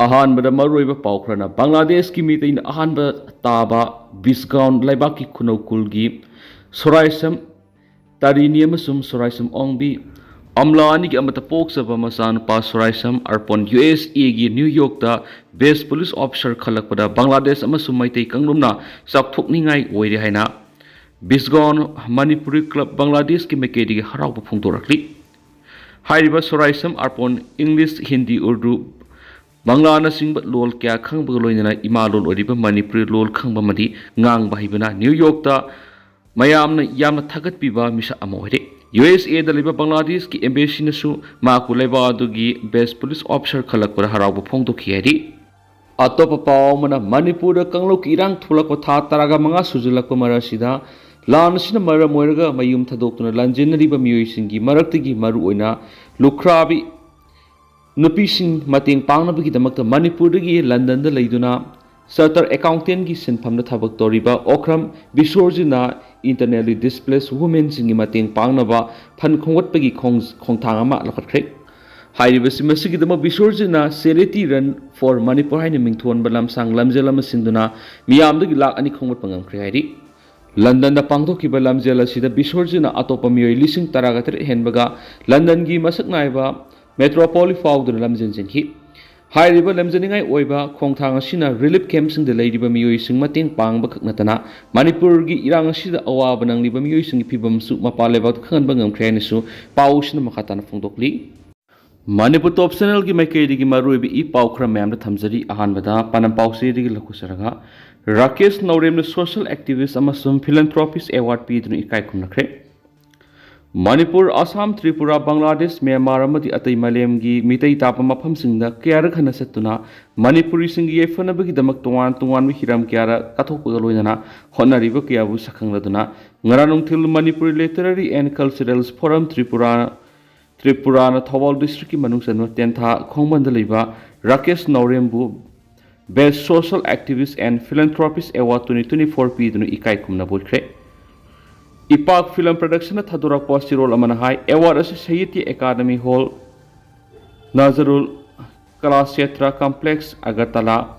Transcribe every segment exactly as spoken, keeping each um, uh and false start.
ꯑꯍꯥꯟꯕꯗ ꯃꯔꯨꯑꯣꯏꯕ ꯄꯥꯎ ꯈꯔꯅ, ꯕꯪꯒ꯭ꯂꯥꯗꯦꯁꯀꯤ ꯃꯤꯇꯩꯅ ꯑꯍꯥꯟꯕ ꯇꯥꯕ ꯕꯤꯁꯒꯥꯎꯟ ꯂꯩꯕꯥꯛꯀꯤ ꯈꯨꯅꯧ ꯈꯨꯜꯒꯤ ꯁꯣꯔꯥꯏꯁꯝ ꯇꯥꯔꯤꯅꯤ ꯑꯃꯁꯨꯡ ꯁꯣꯔꯥꯏꯁꯝ ꯑꯣꯡꯕꯤ ꯑꯝꯂꯥ ꯑꯅꯤꯒꯤ ꯑꯃꯠꯇ ꯄꯣꯛꯆꯕ ꯃꯆꯥꯅꯨꯄꯥ ꯁꯣꯔꯥꯏꯁꯝ ꯑꯔꯄꯣꯟ ꯌꯨ ꯑꯦꯁ ꯑꯦꯒꯤ ꯅ꯭ꯌꯨ ꯌꯣꯔꯛꯇ ꯕꯦꯁ ꯄꯨꯂꯤꯁ ꯑꯣꯐꯤꯁꯔ ꯈꯜꯂꯛꯄꯗ ꯕꯪꯒ꯭ꯂꯥꯗꯦꯁ ꯑꯃꯁꯨꯡ ꯃꯩꯇꯩ ꯀꯥꯡꯂꯨꯞꯅ ꯆꯥꯎꯊꯣꯛꯅꯤꯡꯉꯥꯏ ꯑꯣꯏꯔꯦ ꯍꯥꯏꯅ ꯕꯤꯁꯒꯥꯎꯟ ꯃꯅꯤꯄꯨꯔꯤ ꯀ꯭ꯂꯕ ꯕꯪꯒ꯭ꯂꯥꯗꯦꯁꯀꯤ ꯃꯥꯏꯀꯩꯗꯒꯤ ꯍꯔꯥꯎꯕ ꯐꯣꯡꯗꯣꯔꯛꯂꯤ꯫ ꯍꯥꯏꯔꯤꯕ ꯁꯣꯔꯥꯏꯁꯝ ꯑꯔꯄꯣꯟ ꯏꯪꯂꯤꯁ, ꯍꯤꯟꯗꯤ, ꯎꯔꯗꯨ, ꯕꯪꯂꯥꯅꯆꯤꯡꯕ ꯂꯣꯜ ꯀꯌꯥ ꯈꯪꯕꯒ ꯂꯣꯏꯅꯅ ꯏꯃꯥ ꯂꯣꯜ ꯑꯣꯏꯔꯤꯕ ꯃꯅꯤꯄꯨꯔꯤ ꯂꯣꯜ ꯈꯪꯕ ꯑꯃꯗꯤ ꯉꯥꯡꯕ ꯍꯩꯕꯅ ꯅ꯭ꯌꯨ ꯌꯣꯔꯛꯇ ꯃꯌꯥꯝꯅ ꯌꯥꯝꯅ ꯊꯥꯒꯠꯄꯤꯕ ꯃꯤꯁꯛ ꯑꯃ ꯑꯣꯏꯔꯦ꯫ ꯌꯨ ꯑꯦꯁ ꯑꯦꯗ ꯂꯩꯕ ꯕꯪꯒ꯭ꯂꯥꯗꯦꯁꯀꯤ ꯑꯦꯝꯕꯦꯁꯤꯅꯁꯨ ꯃꯍꯥꯛꯄꯨ ꯂꯩꯕꯥꯛ ꯑꯗꯨꯒꯤ ꯕꯦꯁ ꯄꯨꯂꯤꯁ ꯑꯣꯐꯤꯁꯔ ꯈꯜꯂꯛꯄꯗ ꯍꯔꯥꯎꯕ ꯐꯣꯡꯗꯣꯛꯈꯤ ꯍꯥꯏꯔꯤ꯫ ꯑꯇꯣꯞꯄ ꯄꯥꯎ ꯑꯃꯅ, ꯃꯅꯤꯄꯨꯔꯗ ꯀꯥꯡꯂꯨꯞꯀꯤ ꯏꯔꯥꯡ ꯊꯣꯛꯂꯛꯄ ꯊꯥ ꯇꯔꯥꯒ ꯃꯉꯥ ꯁꯨꯖꯤꯜꯂꯛꯄ ꯃꯔꯛ ꯑꯁꯤꯗ ꯂꯥꯟ ꯑꯁꯤꯅ ꯃꯔꯝ ꯑꯣꯏꯔꯒ ꯃꯌꯨꯝ ꯊꯥꯗꯣꯛꯇꯨꯅ ꯂꯥꯟꯖꯦꯟꯅꯔꯤꯕ ꯃꯤꯑꯣꯏꯁꯤꯡꯒꯤ ꯃꯔꯛꯇꯒꯤ ꯃꯔꯨꯑꯣꯏꯅ ꯂꯨꯈ꯭ꯔꯥꯕꯤ ꯅꯨꯄꯤꯁꯤꯡ ꯃꯇꯦꯡ ꯄꯥꯡꯅꯕꯒꯤꯗꯃꯛꯇ ꯃꯅꯤꯄꯨꯔꯗꯒꯤ ꯂꯟꯗꯟꯗ ꯂꯩꯗꯨꯅ ꯆꯥꯔꯇꯔ ꯑꯦꯀꯥꯎꯟꯇꯦꯟꯒꯤ ꯁꯤꯟꯐꯝꯗ ꯊꯕꯛ ꯇꯧꯔꯤꯕ ꯑꯣꯀ꯭ꯔꯝ ꯕꯤꯁꯣꯔꯖꯤꯠꯅ internally displaced womenꯁꯤꯡꯒꯤ ꯃꯇꯦꯡ ꯄꯥꯡꯅꯕ ꯐꯟ ꯈꯣꯝꯒꯠꯄꯒꯤ ꯈꯣꯡ-, ꯈꯣꯡꯊꯥꯡ ꯑꯃ ꯂꯧꯈꯠꯈ꯭ꯔꯦ꯫ ꯍꯥꯏꯔꯤꯕꯁꯤ ꯃꯁꯤꯒꯤꯗꯃꯛ ꯕꯤꯁꯣꯔꯖꯤꯠꯅ Charity Run for Manipur ꯍꯥꯏꯅ ꯃꯤꯡꯊꯣꯟꯕ ꯂꯝꯁꯥꯡ ꯂꯝꯖꯦꯜ ꯑꯃ ꯁꯤꯟꯗꯨꯅ ꯃꯤꯌꯥꯝꯗꯒꯤ ꯂꯥꯈ ꯑꯅꯤ ꯈꯣꯝꯒꯠꯄ ꯉꯝꯈ꯭ꯔꯦ ꯍꯥꯏꯔꯤ꯫ ꯂꯟꯗꯟꯗ ꯄꯥꯡꯊꯣꯛꯈꯤꯕ ꯂꯝꯖꯦꯜ ꯑꯁꯤꯗ ꯕꯤꯁꯣꯔꯖꯤꯠꯅ ꯑꯇꯣꯞꯄ ꯃꯤꯑꯣꯏ ꯂꯤꯁꯤꯡ ꯇꯔꯥꯒ ꯇꯔꯦꯠ ꯍꯦꯟꯕꯒ ꯂꯟꯗꯟꯒꯤ ꯃꯁꯛ ꯅꯥꯏꯕ ꯃꯦꯇ꯭ꯔꯣꯄꯣꯂꯤ ꯐꯥꯎꯗꯨꯅ ꯂꯝꯖꯦꯜ ꯆꯦꯟꯈꯤ꯫ ꯍꯥꯏꯔꯤꯕ ꯂꯝꯖꯅꯤꯡꯉꯥꯏ ꯑꯣꯏꯕ ꯈꯣꯡꯊꯥꯡ ꯑꯁꯤꯅ ꯔꯤꯂꯤꯐ ꯀꯦꯝꯞꯁꯤꯡꯗ ꯂꯩꯔꯤꯕ ꯃꯤꯑꯣꯏꯁꯤꯡ ꯃꯇꯦꯡ ꯄꯥꯡꯕ ꯈꯛ ꯅꯠꯇꯅ ꯃꯅꯤꯄꯨꯔꯒꯤ ꯏꯔꯥꯡ ꯑꯁꯤꯗ ꯑꯋꯥꯕ ꯅꯪꯂꯤꯕ ꯃꯤꯑꯣꯏꯁꯤꯡꯒꯤ ꯐꯤꯕꯝꯁꯨ ꯃꯄꯥꯟ ꯂꯩꯕꯥꯛꯇ ꯈꯪꯍꯟꯕ ꯉꯝꯈ꯭ꯔꯦ ꯍꯥꯏꯅꯁꯨ ꯄꯥꯎꯁꯤꯅ ꯃꯈꯥ ꯇꯥꯅ ꯐꯣꯡꯗꯣꯛꯂꯤ꯫ ꯃꯅꯤꯄꯨꯔ ꯇꯣꯞ ꯆꯦꯅꯦꯜꯒꯤ ꯃꯥꯏꯀꯩꯗꯒꯤ ꯃꯔꯨꯑꯣꯏꯕ ꯏ ꯄꯥꯎ ꯈꯔ ꯃꯌꯥꯝꯗ ꯊꯝꯖꯔꯤ꯫ ꯑꯍꯥꯟꯕꯗ ꯄꯥꯟꯗꯝ ꯄꯥꯎꯆꯦꯗꯒꯤ ꯂꯧꯈꯠꯆꯔꯒ, ꯔꯥꯀꯦꯁ ꯅꯥꯎꯔꯦꯝꯅ ꯁꯣꯁꯤꯌꯦꯜ ꯑꯦꯛꯇꯤꯚꯤꯁ ꯑꯃꯁꯨꯡ ꯐꯤꯂꯦꯟꯊ꯭ꯔꯣꯄꯤꯁ ꯑꯦꯋꯥꯔꯗ ꯄꯤꯗꯨꯅ ꯏꯀꯥꯏ ꯈꯨꯝꯅꯈ꯭ꯔꯦ꯫ ꯃꯅꯤꯄꯨꯔ, ꯑꯁꯥꯝ, ꯇ꯭ꯔꯤꯄꯨꯔꯥ, ꯕꯪꯒ꯭ꯂꯥꯗꯦꯁ, ꯃ꯭ꯌꯥꯟꯃꯥꯔ ꯑꯃꯗꯤ ꯑꯇꯩ ꯃꯥꯂꯦꯝꯒꯤ ꯃꯤꯇꯩ ꯇꯥꯕ ꯃꯐꯝꯁꯤꯡꯗ ꯀꯌꯥꯔꯛ ꯍꯟꯅ ꯆꯠꯇꯨꯅ ꯃꯅꯤꯄꯨꯔꯤꯁꯤꯡꯒꯤ ꯌꯥꯏꯐꯅꯕꯒꯤꯗꯃꯛ ꯇꯣꯉꯥꯟ ꯇꯣꯉꯥꯟꯕ ꯍꯤꯔꯝ ꯀꯌꯥꯗ ꯀꯠꯊꯣꯛꯄꯒ ꯂꯣꯏꯅꯅ ꯍꯣꯠꯅꯔꯤꯕ ꯀꯌꯥꯕꯨ ꯁꯛꯈꯪꯂꯗꯨꯅ ꯉꯔꯥꯡ ꯅꯨꯡꯊꯤꯜ Manipuri literary and cultural forum Tripura, ꯇ꯭ꯔꯤꯄꯨꯔꯥꯅ ꯊꯧꯕꯥꯜ ꯗꯤꯁꯇ꯭ꯔꯤꯛꯀꯤ ꯃꯅꯨꯡ ꯆꯟꯕ ꯇꯦꯟꯊꯥ ꯈꯣꯡꯕꯟꯗ ꯂꯩꯕ Rakesh ꯅꯥꯎꯔꯦꯝꯕꯨ Best Social Activist and Philanthropist Award twenty twenty-four ꯄꯤꯗꯨꯅ ꯏꯀꯥꯏ ꯈꯨꯝꯅꯕ ꯎꯠꯈ꯭ꯔꯦ꯫ ꯏꯄꯥꯛ ꯐꯤꯂꯝ ꯄ꯭ꯔꯗꯛꯁꯟꯅ ꯊꯥꯗꯣꯔꯛꯄ ꯆꯦꯔꯣꯜ ꯑꯃꯅ ꯍꯥꯏ, ꯑꯦꯋꯥꯔꯗ ꯑꯁꯤ ꯁꯥꯍꯤꯇ꯭ꯌ ꯑꯦꯀꯥꯗꯃꯤ ꯍꯣꯜ, ꯅꯥꯖꯔꯨꯜ ꯀꯂꯥꯁꯦꯇ꯭ꯔ ꯀꯝꯄ꯭ꯂꯦꯛꯁ, ꯑꯒꯔꯇꯂꯥ,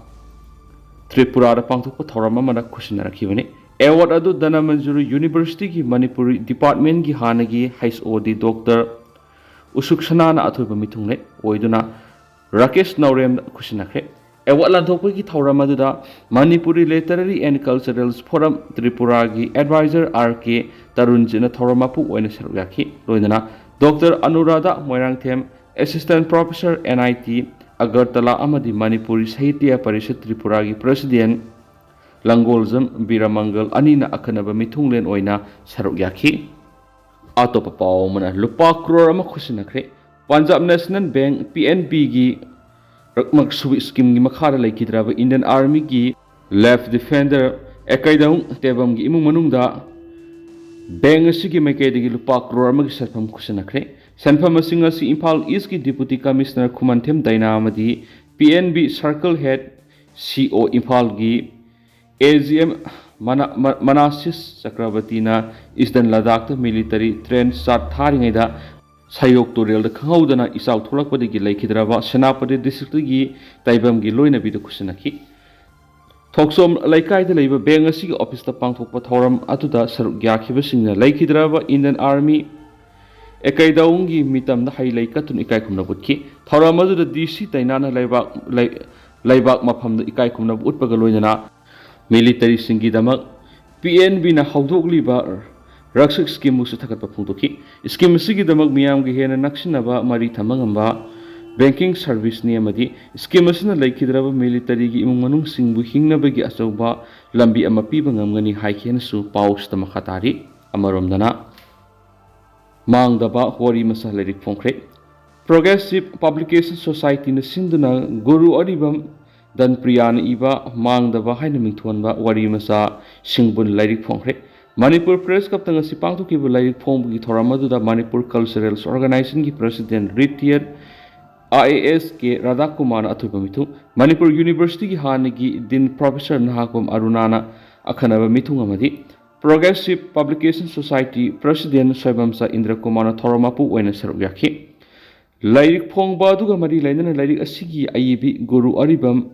ꯇ꯭ꯔꯤꯄꯨꯔꯥꯗ ꯄꯥꯡꯊꯣꯛꯄ ꯊꯧꯔꯝ ꯑꯃꯗ ꯈꯨꯠꯁꯤꯟꯅꯔꯛꯈꯤꯕꯅꯤ꯫ ꯑꯦꯋꯥꯔꯗ ꯑꯗꯨ ꯙꯅꯃꯟꯖꯨꯔꯤ ꯌꯨꯅꯤꯚꯔꯁꯤꯇꯤꯒꯤ ꯃꯅꯤꯄꯨꯔꯤ ꯗꯤꯄꯥꯔꯠꯃꯦꯟꯒꯤ ꯍꯥꯟꯅꯒꯤ ꯍꯩꯆ ꯑꯣ ꯗꯤ ꯗꯣꯛꯇꯔ ꯎꯁꯨꯛ ꯁꯅꯥꯅ ꯑꯊꯣꯏꯕ ꯃꯤꯊꯨꯡꯂꯦꯟ ꯑꯣꯏꯗꯨꯅ ꯔꯥꯀꯦꯁ ꯅꯥꯎꯔꯦꯝꯗ ꯈꯨꯠꯁꯤꯟꯅꯈ꯭ꯔꯦ꯫ ꯑꯦꯋꯥꯔꯗ ꯂꯥꯟꯊꯣꯛꯄꯒꯤ ꯊꯧꯔꯝ ꯑꯗꯨꯗ Manipuri literary and cultural forum ꯇ꯭ꯔꯤꯄꯨꯔꯥꯒꯤ ꯑꯦꯗꯚꯥꯏꯖꯔ ꯑꯥꯔ ꯀꯦ ꯇꯔꯨꯟꯖꯤꯠꯅ ꯊꯧꯔꯝ ꯃꯄꯨ ꯑꯣꯏꯅ ꯁꯔꯨꯛ ꯌꯥꯈꯤ꯫ ꯂꯣꯏꯅꯅ doctor Anuradha Moirangthem, assistant professor N I T Agartala ꯑꯃꯗꯤ ꯃꯅꯤꯄꯨꯔꯤ ꯁꯥꯍꯤꯇ꯭ꯌ ꯄꯔꯤꯁꯠ ꯇ꯭ꯔꯤꯄꯨꯔꯥꯒꯤ ꯄ꯭ꯔꯁꯤꯗꯦꯟ ꯂꯪꯒꯣꯜꯖꯝ ꯕꯤꯔꯃꯪꯒꯜ ꯑꯅꯤꯅ ꯑꯈꯟꯅꯕ ꯃꯤꯊꯨꯡꯂꯦꯟ ꯑꯣꯏꯅ ꯁꯔꯨꯛ ꯌꯥꯈꯤ꯫ ꯑꯇꯣꯞꯄ ꯄꯥꯎ ꯑꯃꯅ ꯂꯨꯄꯥ ꯀ꯭ꯔꯣꯔ ꯑꯃ ꯈꯨꯠꯁꯤꯟꯅꯈ꯭ꯔꯦ꯫ Punjab national bank, P N ꯕꯤꯒꯤ ꯔꯛꯃꯛ ꯁꯨꯕ ꯁ꯭ꯀꯤꯝꯒꯤ ꯃꯈꯥꯗ ꯂꯩꯈꯤꯗ꯭ꯔꯕ ꯏꯟꯗꯤꯌꯟ ꯑꯥꯔꯃꯤꯒꯤ ꯂꯦꯐ ꯗꯤꯐꯦꯟꯗꯔ ꯑꯦꯀꯥꯏꯗꯥꯎꯡ ꯇꯦꯕꯝꯒꯤ ꯏꯃꯨꯡ ꯃꯅꯨꯡꯗ ꯕꯦꯡꯛ ꯑꯁꯤꯒꯤ ꯃꯥꯏꯀꯩꯗꯒꯤ ꯂꯨꯄꯥ ꯀ꯭ꯔꯣꯔ ꯑꯃꯒꯤ ꯁꯦꯟꯐꯝ ꯈꯨꯠꯁꯤꯟꯅꯈ꯭ꯔꯦ꯫ ꯁꯦꯟꯐꯝ ꯑꯁꯤꯡ ꯑꯁꯤ ꯏꯝꯐꯥꯜ ꯏꯁꯀꯤ ꯗꯤꯄꯨꯇꯤ ꯀꯃꯤꯁꯅꯔ ꯈꯨꯃꯟꯊꯦꯝ ꯗꯥꯏꯅꯥ ꯑꯃꯗꯤ P N B circle head, ꯁꯤ ꯑꯣ ꯏꯝꯐꯥꯜꯒꯤ ꯑꯦ ꯖꯤ ꯑꯦꯝ ꯃꯅꯥ-, ꯃ-, ꯃꯅꯥꯁꯤꯁ ꯆꯀ꯭ꯔꯕꯔꯇꯤꯅ ꯏꯁꯇꯔꯟ ꯂꯗꯥꯈꯇ ꯃꯤꯂꯤꯇꯔꯤ ꯇ꯭ꯔꯦꯟ ꯆꯥꯠ ꯊꯥꯔꯤꯉꯩꯗ ꯁꯌꯣꯛ ꯇꯨꯔꯦꯜꯗ ꯈꯪꯍꯧꯗꯅ ꯏꯆꯥꯎ ꯊꯣꯛꯂꯛꯄꯗꯒꯤ ꯂꯩꯈꯤꯗ꯭ꯔꯕ ꯁꯦꯅꯥꯄꯇꯤ ꯗꯤꯁꯇ꯭ꯔꯤꯛꯇꯒꯤ ꯇꯥꯏꯕꯝꯒꯤ ꯂꯣꯏꯅꯕꯤꯗ ꯈꯨꯠꯁꯤꯟꯅꯈꯤ꯫ ꯊꯣꯛꯆꯣꯝ ꯂꯩꯀꯥꯏꯗ ꯂꯩꯕ ꯕꯦꯡꯛ ꯑꯁꯤꯒꯤ ꯑꯣꯐꯤꯁꯇ ꯄꯥꯡꯊꯣꯛꯄ ꯊꯧꯔꯝ ꯑꯗꯨꯗ ꯁꯔꯨꯛ ꯌꯥꯈꯤꯕꯁꯤꯡꯅ ꯂꯩꯈꯤꯗ꯭ꯔꯕ ꯏꯟꯗꯤꯌꯟ ꯑꯥꯔꯃꯤ ꯑꯦꯀꯥꯏꯗꯥꯎꯡꯒꯤ ꯃꯤꯇꯝꯗ ꯍꯩ ꯂꯩ ꯀꯠꯇꯨꯅ ꯏꯀꯥꯏ ꯈꯨꯝꯅꯕ ꯎꯠꯈꯤ꯫ ꯊꯧꯔꯝ ꯑꯗꯨꯗ ꯗꯤ ꯁꯤ ꯇꯩꯅꯥꯅ ꯂꯩꯕꯥꯛ, ꯂꯩ-, ꯂꯩꯕꯥꯛ ꯃꯐꯝꯗ ꯏꯀꯥꯏ ꯈꯨꯝꯅꯕ ꯎꯠꯄꯒ ꯂꯣꯏꯅꯅ ꯃꯤꯂꯤꯇꯔꯤꯁꯤꯡꯒꯤꯗꯃꯛ ꯄꯤ ꯑꯦꯟ ꯕꯤꯅ ꯍꯧꯗꯣꯛꯂꯤꯕ ꯔꯛꯁꯛ ꯁ꯭ꯀꯤꯝꯕꯨꯁꯨ ꯊꯥꯒꯠꯄ ꯐꯣꯡꯗꯣꯛꯈꯤ꯫ ꯁ꯭ꯀꯤꯝ ꯑꯁꯤꯒꯤꯗꯃꯛ ꯃꯤꯌꯥꯝꯒ ꯍꯦꯟꯅ ꯅꯛꯁꯤꯟꯅꯕ ꯃꯔꯤ ꯊꯝꯕ ꯉꯝꯕ ꯕꯦꯡꯀꯤꯡ ꯁꯔꯚꯤꯁꯅꯤ ꯑꯃꯗꯤ ꯁ꯭ꯀꯤꯝ ꯑꯁꯤꯅ ꯂꯩꯈꯤꯗ꯭ꯔꯕ ꯃꯤꯂꯤꯇꯔꯤꯒꯤ ꯏꯃꯨꯡ ꯃꯅꯨꯡꯁꯤꯡꯕꯨ ꯍꯤꯡꯅꯕꯒꯤ ꯑꯆꯧꯕ ꯂꯝꯕꯤ ꯑꯃ ꯄꯤꯕ ꯉꯝꯒꯅꯤ ꯍꯥꯏꯈꯤ ꯍꯥꯏꯅꯁꯨ ꯄꯥꯎꯁꯤꯗ ꯃꯈꯥ ꯇꯥꯔꯤ꯫ ꯑꯃꯔꯣꯝꯗꯅ ꯃꯥꯡꯗꯕ ꯋꯥꯔꯤ ꯃꯆꯥ ꯂꯥꯏꯔꯤꯛ ꯐꯣꯡꯈ꯭ꯔꯦ꯫ ꯄ꯭ꯔꯣꯒ꯭ꯔꯦꯁꯤꯚ ꯄꯕ꯭ꯂꯤꯀꯦꯁꯟ ꯁꯣꯁꯥꯏꯇꯤꯅ ꯁꯤꯟꯗꯨꯅ ꯒꯨꯔꯨ ꯑꯔꯤꯕꯝ ꯗꯟꯄ꯭ꯔꯤꯌꯥꯅ ꯏꯕ ꯃꯥꯡꯗꯕ ꯍꯥꯏꯅ ꯃꯤꯡꯊꯣꯟꯕ ꯋꯥꯔꯤ ꯃꯆꯥ ꯁꯤꯡꯕꯨꯜ ꯂꯥꯏꯔꯤꯛ ꯐꯣꯡꯈ꯭ꯔꯦ꯫ ꯃꯅꯤꯄꯨꯔ ꯄ꯭ꯔꯦꯁ ꯀ꯭ꯂꯕꯇ ꯉꯁꯤ ꯄꯥꯡꯊꯣꯛꯈꯤꯕ ꯂꯥꯏꯔꯤꯛ ꯐꯣꯡꯕꯒꯤ ꯊꯧꯔꯝ ꯑꯗꯨꯗ ꯃꯅꯤꯄꯨꯔ ꯀꯜꯆꯔꯦꯜ ꯑꯣꯔꯒꯅꯥꯏꯖꯦꯁꯟꯒꯤ president retired I A S K ꯔꯥꯙꯥꯀꯨꯃꯥꯔꯅ ꯑꯊꯣꯏꯕ ꯃꯤꯊꯨꯡ, ꯃꯅꯤꯄꯨꯔ ꯌꯨꯅꯤꯚꯔꯁꯤꯇꯤꯒꯤ ꯍꯥꯟꯅꯒꯤ ꯗꯤꯟ ꯄ꯭ꯔꯣꯐꯦꯁꯔ ꯅꯍꯥꯀꯨꯝ ꯑꯔꯨꯅꯥꯅ ꯑꯈꯟꯅꯕ ꯃꯤꯊꯨꯡ ꯑꯃꯗꯤ ꯄ꯭ꯔꯣꯒ꯭ꯔꯦꯁꯤꯚ ꯄꯕ꯭ꯂꯤꯀꯦꯁꯟ ꯁꯣꯁꯥꯏꯇꯤ ꯄ꯭ꯔꯁꯤꯗꯦꯟ ꯁꯣꯏꯕꯝꯆꯥ ꯏꯟꯗ꯭ꯔ ꯀꯨꯃꯥꯔꯅ ꯊꯧꯔꯝ ꯃꯄꯨ ꯑꯣꯏꯅ ꯁꯔꯨꯛ ꯌꯥꯈꯤ꯫ ꯂꯥꯏꯔꯤꯛ ꯐꯣꯡꯕ ꯑꯗꯨꯒ ꯃꯔꯤ ꯂꯩꯅꯅ ꯂꯥꯏꯔꯤꯛ ꯑꯁꯤꯒꯤ ꯑꯏꯕꯤ ꯒꯨꯔꯨ ꯑꯔꯤꯕꯝ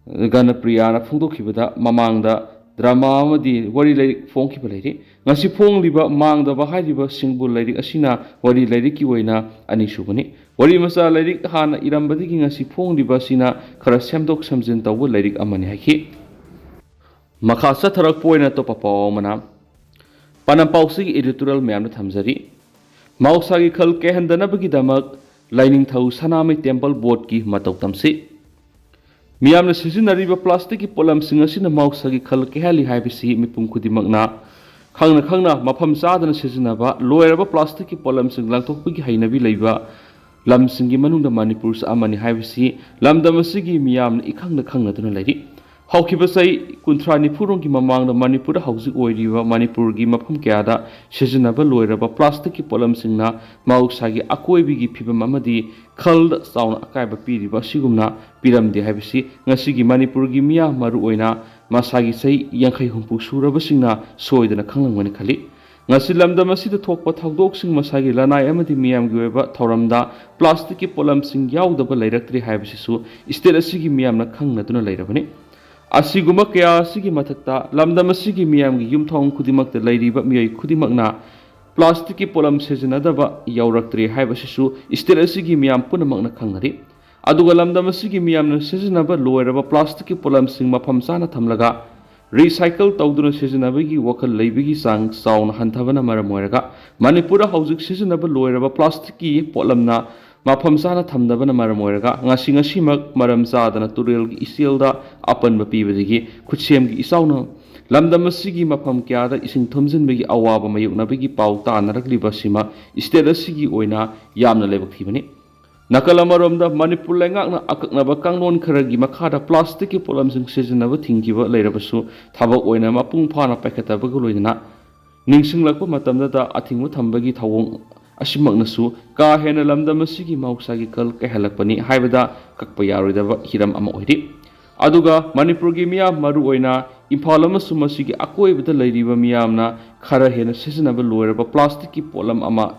ꯒꯅꯄ꯭ꯔꯤꯌꯥꯅ ꯐꯣꯡꯗꯣꯛꯈꯤꯕꯗ, ꯃꯃꯥꯡꯗ ꯗ꯭ꯔꯃꯥ ꯑꯃꯗꯤ ꯋꯥꯔꯤ ꯂꯥꯏꯔꯤꯛ ꯐꯣꯡꯈꯤꯕ ꯂꯩꯔꯤ꯫ ꯉꯁꯤ ꯐꯣꯡꯂꯤꯕ ꯃꯥꯡꯗꯕ ꯍꯥꯏꯔꯤꯕ ꯁꯤꯡꯕꯨꯜ ꯂꯥꯏꯔꯤꯛ ꯑꯁꯤꯅ ꯋꯥꯔꯤ ꯂꯥꯏꯔꯤꯛꯀꯤ ꯑꯣꯏꯅ ꯑꯅꯤꯁꯨꯕꯅꯤ꯫ ꯋꯥꯔꯤ ꯃꯆꯥ ꯂꯥꯏꯔꯤꯛ ꯍꯥꯟꯅ ꯏꯔꯝꯕꯗꯒꯤ ꯉꯁꯤ ꯐꯣꯡꯂꯤꯕ ꯑꯁꯤꯅ ꯈꯔ ꯁꯦꯝꯗꯣꯛ ꯁꯦꯝꯖꯤꯟ ꯇꯧꯕ ꯂꯥꯏꯔꯤꯛ ꯑꯃꯅꯤ ꯍꯥꯏꯈꯤ꯫ ꯃꯈꯥ ꯆꯠꯊꯔꯛꯄ ꯑꯣꯏꯅ ꯑꯇꯣꯞꯄ ꯄꯥꯎ ꯑꯃꯅ, ꯄꯥꯟꯗꯝ ꯄꯥꯎꯆꯦꯒꯤ editorial ꯃꯌꯥꯝꯗ ꯊꯝꯖꯔꯤ꯫ ꯃꯍꯧꯁꯥꯒꯤ ꯈꯜ ꯀꯥꯏꯍꯟꯗꯅꯕꯒꯤꯗꯃꯛ ꯂꯥꯏꯅꯤꯡꯊꯧ ꯁꯅꯥꯃꯍꯤ temple boardꯀꯤ ꯃꯇꯧ ꯇꯝꯁꯤ꯫ ꯃꯤꯌꯥꯝꯅ ꯁꯤꯖꯤꯟꯅꯔꯤꯕ plasticꯀꯤ ꯄꯣꯠꯂꯝꯁꯤꯡ ꯑꯁꯤꯅ ꯃꯍꯧꯁꯥꯒꯤ ꯈꯜ ꯀꯥꯏꯍꯜꯂꯤ ꯍꯥꯏꯕꯁꯤ ꯃꯤꯄꯨꯝ ꯈꯨꯗꯤꯡꯃꯛꯅ ꯈꯪꯅ ꯈꯪꯅ ꯃꯐꯝ ꯆꯥꯗꯅ ꯁꯤꯖꯤꯟꯅꯕ, ꯂꯣꯏꯔꯕ plasticꯀꯤ ꯄꯣꯠꯂꯝꯁꯤꯡ ꯂꯪꯊꯣꯛꯄꯒꯤ ꯍꯩꯅꯕꯤ ꯂꯩꯕ ꯂꯝꯁꯤꯡꯒꯤ ꯃꯅꯨꯡꯗ ꯃꯅꯤꯄꯨꯔꯁꯨ ꯑꯃꯅꯤ ꯍꯥꯏꯕꯁꯤ ꯂꯝꯗꯝ ꯑꯁꯤꯒꯤ ꯃꯤꯌꯥꯝꯅ ꯏꯈꯪꯗ ꯈꯪꯅꯗꯨꯅ ꯂꯩꯔꯤ꯫ ꯍꯧꯈꯤꯕ ꯆꯍꯤ ꯀꯨꯟꯊ꯭ꯔꯥ ꯅꯤꯐꯨꯔꯣꯝꯒꯤ ꯃꯃꯥꯡꯗ ꯃꯅꯤꯄꯨꯔꯗ ꯍꯧꯖꯤꯛ ꯑꯣꯏꯔꯤꯕ ꯃꯅꯤꯄꯨꯔꯒꯤ ꯃꯐꯝ ꯀꯌꯥꯗ ꯁꯤꯖꯤꯟꯅꯕ ꯂꯣꯏꯔꯕ plasticꯀꯤ ꯄꯣꯠꯂꯝꯁꯤꯡꯅ ꯃꯍꯧꯁꯥꯒꯤ ꯑꯀꯣꯏꯕꯒꯤ ꯐꯤꯕꯝ ꯑꯃꯗꯤ ꯈꯜꯗ ꯆꯥꯎꯅ ꯑꯀꯥꯏꯕ ꯄꯤꯔꯤꯕ ꯑꯁꯤꯒꯨꯝꯅ ꯄꯤꯔꯝꯗꯦ ꯍꯥꯏꯕꯁꯤ ꯉꯁꯤꯒꯤ ꯃꯅꯤꯄꯨꯔꯒꯤ ꯃꯤꯌꯥꯝ, ꯃꯔꯨꯑꯣꯏꯅ ꯃꯁꯥꯒꯤ ꯆꯍꯤ ꯌꯥꯡꯈꯩ ꯍꯨꯝꯐꯨ ꯁꯨꯔꯕꯁꯤꯡꯅ ꯁꯣꯏꯗꯅ ꯈꯪꯂꯝꯒꯅꯤ ꯈꯜꯂꯤ꯫ ꯉꯁꯤ ꯂꯝꯗꯝ ꯑꯁꯤꯗ ꯊꯣꯛꯄ ꯊꯧꯗꯣꯛꯁꯤꯡ, ꯃꯁꯥꯒꯤ ꯂꯅꯥꯏ ꯑꯃꯗꯤ ꯃꯤꯌꯥꯝꯒꯤ ꯑꯣꯏꯕ ꯊꯧꯔꯝꯗ plasticꯀꯤ ꯄꯣꯠꯂꯝꯁꯤꯡ ꯌꯥꯎꯗꯕ ꯂꯩꯔꯛꯇ꯭ꯔꯦ ꯍꯥꯏꯕꯁꯤꯁꯨ state ꯑꯁꯤꯒꯤ ꯃꯤꯌꯥꯝꯅ ꯈꯪꯅꯗꯨꯅ ꯂꯩꯔꯕꯅꯤ꯫ ꯑꯁꯤꯒꯨꯝꯕ ꯀꯌꯥ ꯑꯁꯤꯒꯤ ꯃꯊꯛꯇ, ꯂꯝꯗꯝ ꯑꯁꯤꯒꯤ ꯃꯤꯌꯥꯝꯒꯤ ꯌꯨꯝꯊꯣꯡ ꯈꯨꯗꯤꯡꯃꯛꯇ ꯂꯩꯔꯤꯕ ꯃꯤꯑꯣꯏ ꯈꯨꯗꯤꯡꯃꯛꯅ plasticꯀꯤ ꯄꯣꯠꯂꯝ ꯁꯤꯖꯤꯟꯅꯗꯕ ꯌꯥꯎꯔꯛꯇ꯭ꯔꯦ ꯍꯥꯏꯕꯁꯤꯁꯨ state ꯑꯁꯤꯒꯤ ꯃꯤꯌꯥꯝ ꯄꯨꯝꯅꯃꯛꯅ ꯈꯪꯅꯔꯤ꯫ ꯑꯗꯨꯒ ꯂꯝꯗꯝ ꯑꯁꯤꯒꯤ ꯃꯤꯌꯥꯝꯅ ꯁꯤꯖꯤꯟꯅꯕ ꯂꯣꯏꯔꯕ plasticꯀꯤ ꯄꯣꯠꯂꯝꯁꯤꯡ ꯃꯐꯝ ꯆꯥꯅ ꯊꯝꯂꯒ recycle ꯇꯧꯗꯨꯅ ꯁꯤꯖꯤꯟꯅꯕꯒꯤ ꯋꯥꯈꯜ ꯂꯩꯕꯒꯤ ꯆꯥꯡ ꯆꯥꯎꯅ ꯍꯟꯊꯕꯅ ꯃꯔꯝ ꯑꯣꯏꯔꯒ, ꯃꯅꯤꯄꯨꯔꯗ ꯍꯧꯖꯤꯛ ꯁꯤꯖꯤꯟꯅꯕ ꯂꯣꯏꯔꯕ plasticꯀꯤ ꯄꯣꯠꯂꯝꯅ ꯃꯐꯝ ꯆꯥꯅ ꯊꯝꯗꯕꯅ ꯃꯔꯝ ꯑꯣꯏꯔꯒ, ꯉꯁꯤ ꯉꯁꯤꯃꯛ ꯃꯔꯝ ꯆꯥꯗꯅ ꯇꯨꯔꯦꯜꯒꯤ ꯏꯆꯦꯜꯗ ꯑꯄꯟꯕ ꯄꯤꯕꯗꯒꯤ ꯈꯨꯠꯁꯦꯝꯒꯤ ꯏꯆꯥꯎꯅ ꯂꯝꯗꯝ ꯑꯁꯤꯒꯤ ꯃꯐꯝ ꯀꯌꯥꯗ ꯏꯁꯤꯡ ꯊꯨꯝꯖꯤꯟꯕꯒꯤ ꯑꯋꯥꯕ ꯃꯥꯌꯣꯛꯅꯕꯒꯤ ꯄꯥꯎ ꯇꯥꯅꯔꯛꯂꯤꯕ ꯑꯁꯤꯃ state ꯑꯁꯤꯒꯤ ꯑꯣꯏꯅ ꯌꯥꯝꯅ ꯂꯥꯏꯕꯛ ꯊꯤꯕꯅꯤ꯫ ꯅꯥꯀꯜ ꯑꯃꯔꯣꯝꯗ, ꯃꯅꯤꯄꯨꯔ ꯂꯩꯉꯥꯛꯅ ꯑꯀꯛꯅꯕ ꯀꯥꯡꯂꯣꯟ ꯈꯔꯒꯤ ꯃꯈꯥꯗ plasticꯀꯤ ꯄꯣꯠꯂꯝꯁꯤꯡ ꯁꯤꯖꯤꯟꯅꯕ ꯊꯤꯡꯈꯤꯕ ꯂꯩꯔꯕꯁꯨ, ꯊꯕꯛ ꯑꯣꯏꯅ ꯃꯄꯨꯡ ꯐꯥꯅ ꯄꯥꯏꯈꯠꯇꯕꯒ ꯂꯣꯏꯅꯅ ꯅꯤꯡꯁꯤꯡꯂꯛꯄ ꯃꯇꯝꯗꯇ ꯑꯊꯤꯡꯕ ꯊꯝꯕꯒꯤ ꯊꯧꯑꯣꯡ ꯑꯁꯤꯃꯛꯅꯁꯨ ꯀꯥ ꯍꯦꯟꯅ ꯂꯝꯗꯝ ꯑꯁꯤꯒꯤ ꯃꯍꯧꯁꯥꯒꯤ ꯈꯜ ꯀꯥꯏꯍꯜꯂꯛꯄꯅꯤ ꯍꯥꯏꯕꯗ ꯀꯛꯄ ꯌꯥꯔꯣꯏꯗꯕ ꯍꯤꯔꯝ ꯑꯃ ꯑꯣꯏꯔꯤ꯫ ꯑꯗꯨꯒ ꯃꯅꯤꯄꯨꯔꯒꯤ ꯃꯤꯌꯥꯝ, ꯃꯔꯨꯑꯣꯏꯅ ꯏꯝꯐꯥꯜ ꯑꯃꯁꯨꯡ ꯃꯁꯤꯒꯤ ꯑꯀꯣꯏꯕꯗ ꯂꯩꯔꯤꯕ ꯃꯤꯌꯥꯝꯅ ꯈꯔ ꯍꯦꯟꯅ ꯁꯤꯖꯤꯟꯅꯕ ꯂꯣꯏꯔꯕ plasticꯀꯤ ꯄꯣꯠꯂꯝ ꯑꯃ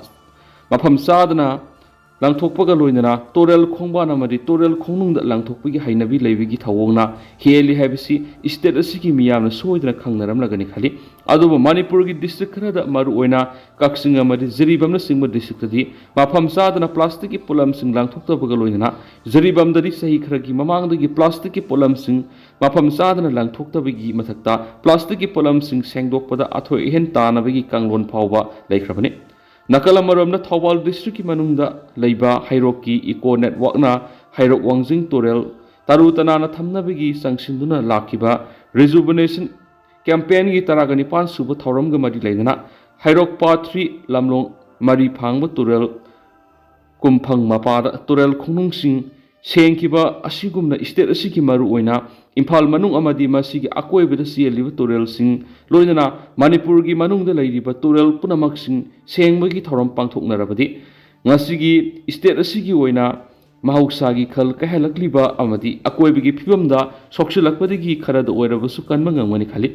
ꯃꯐꯝ ꯆꯥꯗꯅ ꯂꯪꯊꯣꯛꯄꯒ ꯂꯣꯏꯅꯅ ꯇꯨꯔꯦꯜ ꯈꯣꯡꯕꯥꯟ ꯑꯃꯗꯤ ꯇꯨꯔꯦꯜ ꯈꯣꯡꯅꯨꯡꯗ ꯂꯪꯊꯣꯛꯄꯒꯤ ꯍꯩꯅꯕꯤ ꯂꯩꯕꯒꯤ ꯊꯧꯑꯣꯡꯅ ꯍꯦꯜꯂꯤ ꯍꯥꯏꯕꯁꯤ state ꯑꯁꯤꯒꯤ ꯃꯤꯌꯥꯝꯅ ꯁꯣꯏꯗꯅ ꯈꯪꯅꯔꯝꯂꯒꯅꯤ ꯈꯜꯂꯤ꯫ ꯑꯗꯨꯕꯨ ꯃꯅꯤꯄꯨꯔꯒꯤ district ꯈꯔꯗ, ꯃꯔꯨꯑꯣꯏꯅ ꯀꯛꯆꯤꯡ ꯑꯃꯗꯤ ꯖꯤꯔꯤꯕꯥꯝꯅꯆꯤꯡꯕ districtꯇꯗꯤ ꯃꯐꯝ ꯆꯥꯗꯅ plasticꯀꯤ ꯄꯣꯠꯂꯝꯁꯤꯡ ꯂꯪꯊꯣꯛꯇꯕꯒ ꯂꯣꯏꯅꯅ ꯖꯤꯔꯤꯕꯥꯝꯗꯗꯤ ꯆꯍꯤ ꯈꯔꯒꯤ ꯃꯃꯥꯡꯗꯒꯤ plasticꯀꯤ ꯄꯣꯠꯂꯝꯁꯤꯡ ꯃꯐꯝ ꯆꯥꯗꯅ ꯂꯪꯊꯣꯛꯇꯕꯒꯤ ꯃꯊꯛꯇ plasticꯀꯤ ꯄꯣꯠꯂꯝꯁꯤꯡ ꯁꯦꯡꯗꯣꯛꯄꯗ ꯑꯊꯣꯏ ꯑꯍꯦꯟ ꯇꯥꯅꯕꯒꯤ ꯀꯥꯡꯂꯣꯟ ꯐꯥꯎꯕ ꯂꯩꯈ꯭ꯔꯕꯅꯤ꯫ ꯅꯥꯀꯜ ꯑꯃꯔꯣꯝꯗ ꯊꯧꯕꯥꯜ districtꯀꯤ ꯃꯅꯨꯡꯗ ꯂꯩꯕ ꯍꯩꯔꯣꯛꯀꯤ eco networkꯅ ꯍꯩꯔꯣꯛ ꯋꯥꯡꯖꯤꯡ ꯇꯨꯔꯦꯜ ꯇꯔꯨ ꯇꯅꯥꯟꯅ ꯊꯝꯅꯕꯒꯤ ꯆꯪꯁꯤꯟꯗꯨꯅ ꯂꯥꯛꯈꯤꯕ rejuvenation campaignꯒꯤ ꯇꯔꯥꯒ ꯅꯤꯄꯥꯟ ꯁꯨꯕ ꯊꯧꯔꯝꯒ ꯃꯔꯤ ꯂꯩꯅꯅ ꯍꯩꯔꯣꯛ part three ꯂꯝꯂꯣꯡ ꯃꯔꯤ ꯐꯥꯡꯕ ꯇꯨꯔꯦꯜ ꯀꯨꯝꯐꯪ ꯃꯄꯥꯗ ꯇꯨꯔꯦꯜ ꯈꯣꯡꯅꯨꯡꯁꯤꯡ ꯁꯦꯡꯈꯤꯕ ꯑꯁꯤꯒꯨꯝꯅ state ꯑꯁꯤꯒꯤ ꯃꯔꯨꯑꯣꯏꯅ ꯏꯝꯐꯥꯜ ꯃꯅꯨꯡ ꯑꯃꯗꯤ ꯃꯁꯤꯒꯤ ꯑꯀꯣꯏꯕꯗ ꯆꯦꯜꯂꯤꯕ ꯇꯨꯔꯦꯜꯁꯤꯡ, ꯂꯣꯏꯅꯅ ꯃꯅꯤꯄꯨꯔꯒꯤ ꯃꯅꯨꯡꯗ ꯂꯩꯔꯤꯕ ꯇꯨꯔꯦꯜ ꯄꯨꯝꯅꯃꯛꯁꯤꯡ ꯁꯦꯡꯕꯒꯤ ꯊꯧꯔꯝ ꯄꯥꯡꯊꯣꯛꯅꯔꯕꯗꯤ, ꯉꯁꯤꯒꯤ state ꯑꯁꯤꯒꯤ ꯑꯣꯏꯅ ꯃꯍꯧꯁꯥꯒꯤ ꯈꯜ ꯀꯥꯏꯍꯜꯂꯛꯂꯤꯕ ꯑꯃꯗꯤ ꯑꯀꯣꯏꯕꯒꯤ ꯐꯤꯕꯝꯗ ꯁꯣꯛꯆꯤꯜꯂꯛꯄꯗꯒꯤ ꯈꯔꯗ ꯑꯣꯏꯔꯕꯁꯨ ꯀꯟꯕ ꯉꯝꯒꯅꯤ ꯈꯜꯂꯤ꯫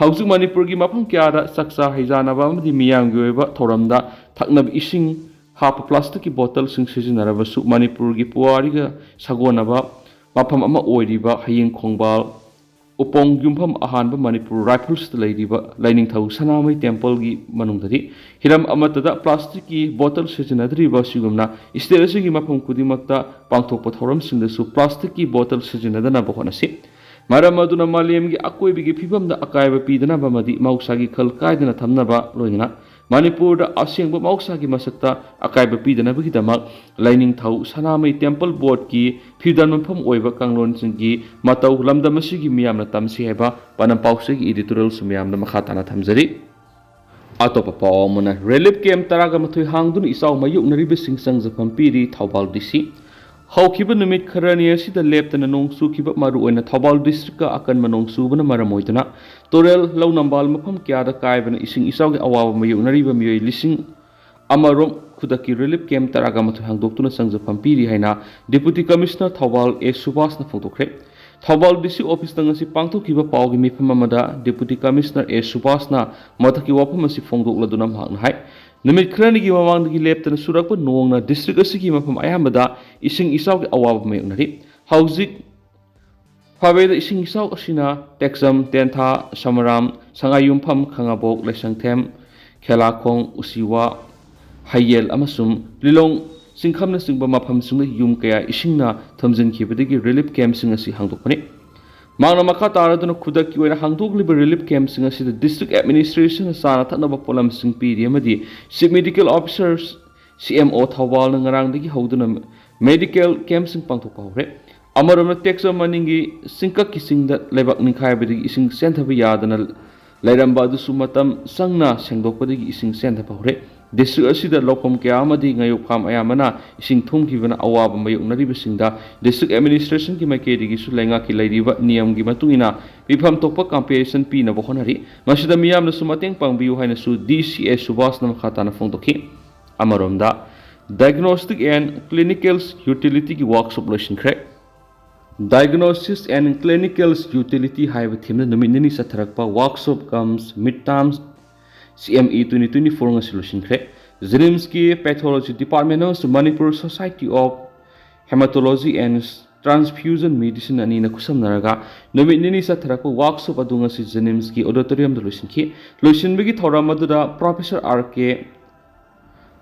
ꯍꯧꯖꯤꯛ ꯃꯅꯤꯄꯨꯔꯒꯤ ꯃꯐꯝ ꯀꯌꯥꯗ ꯆꯥꯛꯆꯥ ꯍꯩꯖꯥꯅꯕ ꯑꯃꯗꯤ ꯃꯤꯌꯥꯝꯒꯤ ꯑꯣꯏꯕ ꯊꯧꯔꯝꯗ ꯊꯛꯅꯕ ꯏꯁꯤꯡ ꯍꯥꯞꯄ plasticꯀꯤ bottleꯁꯤꯡ ꯁꯤꯖꯤꯟꯅꯔꯕꯁꯨ, ꯃꯅꯤꯄꯨꯔꯒꯤ ꯄꯨꯋꯥꯔꯤꯒ ꯁꯥꯒꯣꯟꯅꯕ ꯃꯐꯝ ꯑꯃ ꯑꯣꯏꯔꯤꯕ ꯍꯌꯦꯡ ꯈꯣꯡꯕꯥꯜ ꯎꯄꯣꯡ ꯌꯨꯝꯐꯝ ꯑꯍꯥꯟꯕ ꯃꯅꯤꯄꯨꯔ Riflesꯇ ꯂꯩꯔꯤꯕ ꯂꯥꯏꯅꯤꯡꯊꯧ ꯁꯅꯥꯃꯍꯤ templeꯒꯤ ꯃꯅꯨꯡꯗꯗꯤ ꯍꯤꯔꯝ ꯑꯃꯠꯇꯗ plasticꯀꯤ bottle ꯁꯤꯖꯤꯟꯅꯗ꯭ꯔꯤꯕ ꯑꯁꯤꯒꯨꯝꯅ state ꯑꯁꯤꯒꯤ ꯃꯐꯝ ꯈꯨꯗꯤꯡꯃꯛꯇ ꯄꯥꯡꯊꯣꯛꯄ ꯊꯧꯔꯝꯁꯤꯡꯗꯁꯨ plasticꯀꯤ bottle ꯁꯤꯖꯤꯟꯅꯗꯅꯕ ꯍꯣꯠꯅꯁꯤ꯫ ꯃꯔꯝ ꯑꯗꯨꯅ ꯃꯥꯂꯦꯝꯒꯤ ꯑꯀꯣꯏꯕꯒꯤ ꯐꯤꯕꯝꯗ ꯑꯀꯥꯏꯕ ꯄꯤꯗꯅꯕ ꯑꯃꯗꯤ ꯃꯍꯧꯁꯥꯒꯤ ꯈꯜ ꯀꯥꯏꯗꯅ ꯊꯝꯅꯕ ꯂꯣꯏꯅꯅ ꯃꯅꯤꯄꯨꯔꯗ ꯑꯁꯦꯡꯕ ꯃꯍꯧꯁꯥꯒꯤ ꯃꯁꯛꯇ ꯑꯀꯥꯏꯕ ꯄꯤꯗꯅꯕꯒꯤꯗꯃꯛ ꯂꯥꯏꯅꯤꯡꯊꯧ ꯁꯅꯥꯃꯍꯤ temple boardꯀꯤ ꯐꯤꯔꯗꯟ ꯃꯐꯝ ꯑꯣꯏꯕ ꯀꯥꯡꯂꯣꯟꯁꯤꯡꯒꯤ ꯃꯇꯧ ꯂꯝꯗꯝ ꯑꯁꯤꯒꯤ ꯃꯤꯌꯥꯝꯅ ꯇꯝꯁꯤ ꯍꯥꯏꯕ ꯄꯥꯟꯗꯝ ꯄꯥꯎꯆꯦꯒꯤ editorialꯁꯨ ꯃꯌꯥꯝꯗ ꯃꯈꯥ ꯇꯥꯅ ꯊꯝꯖꯔꯤ꯫ ꯑꯇꯣꯞꯄ ꯄꯥꯎ ꯑꯃꯅ, relief camp ꯇꯔꯥꯒ ꯃꯥꯊꯣꯏ ꯍꯥꯡꯗꯨꯅ ꯏꯆꯥꯎ ꯃꯥꯌꯣꯛꯅꯔꯤꯕꯁꯤꯡ ꯆꯪꯖꯐꯝ ꯄꯤꯔꯤ ꯊꯧꯕꯥꯜ DC꯫ ꯍꯧꯈꯤꯕ ꯅꯨꯃꯤꯠ ꯈꯔꯅꯤ ꯑꯁꯤꯗ ꯂꯦꯞꯇꯅ ꯅꯣꯡ ꯆꯨꯈꯤꯕ, ꯃꯔꯨꯑꯣꯏꯅ ꯊꯧꯕꯥꯜ districtꯀ ꯑꯀꯟꯕ ꯅꯣꯡ ꯆꯨꯕꯅ ꯃꯔꯝ ꯑꯣꯏꯗꯨꯅ ꯇꯨꯔꯦꯜ, ꯂꯧ ꯅꯝꯕꯥꯜ ꯃꯐꯝ ꯀꯌꯥꯗ ꯀꯥꯏꯕꯅ ꯏꯁꯤꯡ ꯏꯆꯥꯎꯒꯤ ꯑꯋꯥꯕ ꯃꯥꯌꯣꯛꯅꯔꯤꯕ ꯃꯤꯑꯣꯏ ꯂꯤꯁꯤꯡ ꯑꯃꯔꯣꯝ ꯈꯨꯗꯛꯀꯤ relief camp ꯇꯔꯥꯒ ꯃꯥꯊꯣꯏ ꯍꯥꯡꯗꯣꯛꯇꯨꯅ ꯆꯪꯖꯐꯝ ꯄꯤꯔꯤ ꯍꯥꯏꯅ Deputy Commissioner ꯊꯧꯕꯥꯜ ꯑꯦ ꯁꯨꯕꯥꯁꯅ ꯐꯣꯡꯗꯣꯛꯈ꯭ꯔꯦ꯫ ꯊꯧꯕꯥꯜ DC officeꯇ ꯉꯁꯤ ꯄꯥꯡꯊꯣꯛꯈꯤꯕ ꯄꯥꯎꯒꯤ ꯃꯤꯐꯝ ꯑꯃꯗ Deputy Commissioner ꯑꯦ ꯁꯨꯕꯥꯁꯅ ꯃꯊꯛꯀꯤ ꯋꯥꯐꯝ ꯑꯁꯤ ꯐꯣꯡꯗꯣꯛꯂꯗꯨꯅ ꯃꯍꯥꯛꯅ ꯍꯥꯏ, ꯅꯨꯃꯤꯠ ꯈꯔꯅꯤꯒꯤ ꯃꯃꯥꯡꯗꯒꯤ ꯂꯦꯞꯇꯅ ꯆꯨꯔꯛꯄ ꯅꯣꯡꯅ district ꯑꯁꯤꯒꯤ ꯃꯐꯝ ꯑꯌꯥꯝꯕꯗ ꯏꯁꯤꯡ ꯏꯆꯥꯎꯒꯤ ꯑꯋꯥꯕ ꯃꯥꯌꯣꯛꯅꯔꯤ꯫ ꯍꯧꯖꯤꯛ ꯐꯥꯕꯩꯗ ꯏꯁꯤꯡ ꯏꯆꯥꯎ ꯑꯁꯤꯅ ꯇꯦꯛꯆꯝ, ꯇꯦꯟꯊꯥ, ꯁꯃꯔꯥꯝ, ꯁꯉꯥꯏꯌꯨꯝꯐꯝ, ꯈꯥꯉꯕꯣꯛ, ꯂꯩꯁꯪꯊꯦꯝ, ꯈꯦꯂꯥꯈꯣꯡ, ꯎꯆꯤꯋꯥ, ꯍꯩꯌꯦꯜ ꯑꯃꯁꯨꯡ ꯂꯤꯂꯣꯡ ꯆꯤꯡꯈꯝꯅꯆꯤꯡꯕ ꯃꯐꯝꯁꯤꯡꯗ ꯌꯨꯝ ꯀꯌꯥ ꯏꯁꯤꯡꯅ ꯊꯨꯝꯖꯤꯟꯈꯤꯕꯗꯒꯤ relief campꯁꯤꯡ ꯑꯁꯤ ꯍꯥꯡꯗꯣꯛꯄꯅꯤ꯫ ꯃꯍꯥꯛꯅ ꯃꯈꯥ ꯇꯥꯔꯗꯨꯅ ꯈꯨꯗꯛꯀꯤ ꯑꯣꯏꯅ ꯍꯥꯡꯗꯣꯛꯂꯤꯕ relief campꯁꯤꯡ ꯑꯁꯤꯗ district administrationꯅ ꯆꯥꯅ ꯊꯛꯅꯕ ꯄꯣꯠꯂꯝꯁꯤꯡ ꯄꯤꯔꯤ ꯑꯃꯗꯤ Chief Medical Officer, C M O, ꯊꯧꯕꯥꯜꯅ ꯉꯔꯥꯡꯗꯒꯤ ꯍꯧꯗꯨꯅ medical campꯁꯤꯡ ꯄꯥꯡꯊꯣꯛꯄ ꯍꯧꯔꯦ꯫ ꯑꯃꯔꯣꯝꯗ ꯇꯦꯛꯆꯝ ꯃꯅꯤꯡꯒꯤ ꯆꯤꯡꯀꯛꯀꯤ ꯆꯤꯡꯗ ꯂꯩꯕꯥꯛ ꯅꯤꯡꯈꯥꯏꯕꯗꯒꯤ ꯏꯁꯤꯡ ꯆꯦꯟꯊꯕ ꯌꯥꯗꯅ ꯂꯩꯔꯝꯕ ꯑꯗꯨꯁꯨ ꯃꯇꯝ ꯆꯪꯅ ꯁꯦꯡꯗꯣꯛꯄꯗꯒꯤ ꯏꯁꯤꯡ ꯆꯦꯟꯊꯕ ꯍꯧꯔꯦ꯫ District ꯑꯁꯤꯗ ꯂꯧꯐꯝ ꯀꯌꯥ ꯑꯃꯗꯤ ꯉꯥꯌꯣꯛꯐꯝ ꯑꯌꯥꯝꯕꯅ ꯏꯁꯤꯡ ꯊꯨꯝꯈꯤꯕꯅ ꯑꯋꯥꯕ ꯃꯥꯌꯣꯛꯅꯔꯤꯕꯁꯤꯡꯗ district administrationꯒꯤ ꯃꯥꯏꯀꯩꯗꯒꯤꯁꯨ ꯂꯩꯉꯥꯛꯀꯤ ꯂꯩꯔꯤꯕ ꯅꯤꯌꯝꯒꯤ ꯃꯇꯨꯡ ꯏꯟꯅ ꯃꯤꯐꯝ ꯊꯣꯛꯄ compensation ꯄꯤꯅꯕ ꯍꯣꯠꯅꯔꯤ꯫ ꯃꯁꯤꯗ ꯃꯤꯌꯥꯝꯅꯁꯨ ꯃꯇꯦꯡ ꯄꯥꯡꯕꯤꯌꯨ ꯍꯥꯏꯅꯁꯨ D C A ꯁꯨꯕꯥꯁꯅ ꯃꯈꯥ ꯇꯥꯅ ꯐꯣꯡꯗꯣꯛꯈꯤ꯫ ꯑꯃꯔꯣꯝꯗ Diagnostic and Clinical Utilityꯒꯤ workshop ꯂꯣꯏꯁꯤꯟꯈ꯭ꯔꯦ꯫ Diagnosis and Clinical Utility ꯍꯥꯏꯕ themeꯗ ꯅꯨꯃꯤꯠ ꯅꯤꯅꯤ ꯆꯠꯊꯔꯛꯄ workshop cum midterm C M E twenty twenty four ꯉꯁꯤ ꯂꯣꯏꯁꯤꯟꯈ꯭ꯔꯦ꯫ JNIMSꯀꯤ Pathology Department ꯑꯃꯁꯨꯡ Manipur Society of Hematology and Transfusion Medicine ꯑꯅꯤꯅ ꯈꯨꯠꯁꯝꯅꯔꯒ ꯅꯨꯃꯤꯠ ꯅꯤꯅꯤ ꯆꯠꯊꯔꯛꯄ workshop ꯑꯗꯨ ꯉꯁꯤ JNIMSꯀꯤ auditoriumꯗ ꯂꯣꯏꯁꯤꯟꯈꯤ꯫ ꯂꯣꯏꯁꯤꯟꯕꯒꯤ ꯊꯧꯔꯝ ꯑꯗꯨꯗ Professor R K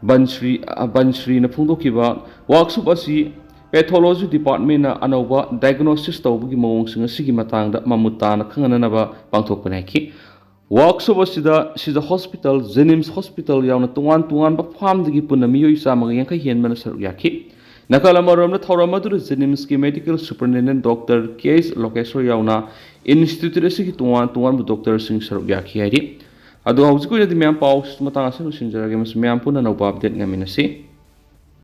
ꯕꯟꯁ꯭ꯔꯤ, ꯑ, ꯕꯟꯁ꯭ꯔꯤꯅ ꯐꯣꯡꯗꯣꯛꯈꯤꯕ workshop ꯑꯁꯤ Pathology Departmentꯅ ꯑꯅꯧꯕ diagnosis ꯇꯧꯕꯒꯤ ꯃꯑꯣꯡꯁꯤꯡ ꯑꯁꯤꯒꯤ ꯃꯇꯥꯡꯗ ꯃꯃꯨꯠ ꯇꯥꯅ ꯈꯪꯍꯟꯅꯅꯕ ꯄꯥꯡꯊꯣꯛꯄꯅꯤ ꯍꯥꯏꯈꯤ꯫ Workshop ꯑꯁꯤꯗ ꯁꯤꯖ Hospital, JNIMS Hospital ꯌꯥꯎꯅ ꯇꯣꯉꯥꯟ ꯇꯣꯉꯥꯟꯕ ꯐꯥꯝꯗꯒꯤ ꯄꯨꯟꯅ ꯃꯤꯑꯣꯏ ꯆꯥꯝꯃꯒ ꯌꯥꯡꯈꯩ ꯍꯦꯟꯕꯅ ꯁꯔꯨꯛ ꯌꯥꯈꯤ꯫ ꯅꯥꯀꯜ ꯑꯃꯔꯣꯝꯗ ꯊꯧꯔꯝ ꯑꯗꯨꯗ JNIMSꯀꯤ Medical Superintendent Doctor K H ꯂꯣꯀꯦꯁꯣꯔ ꯌꯥꯎꯅ institute ꯑꯁꯤꯒꯤ ꯇꯣꯉꯥꯟ ꯇꯣꯉꯥꯟꯕ doctorꯁꯤꯡ ꯁꯔꯨꯛ ꯌꯥꯈꯤ ꯍꯥꯏꯔꯤ꯫ ꯑꯗꯣ ꯍꯧꯖꯤꯛꯀꯤ ꯑꯣꯏꯅꯗꯤ ꯃꯌꯥꯝ ꯄꯥꯎ ꯃꯇꯥꯡ ꯑꯁꯤꯗ ꯂꯣꯏꯁꯤꯟꯖꯔꯒꯦ, ꯃꯁꯤ ꯃꯌꯥꯝ ꯄꯨꯟꯅ ꯑꯅꯧꯕ update ꯉꯥꯏꯃꯤꯟꯅꯁꯤ꯫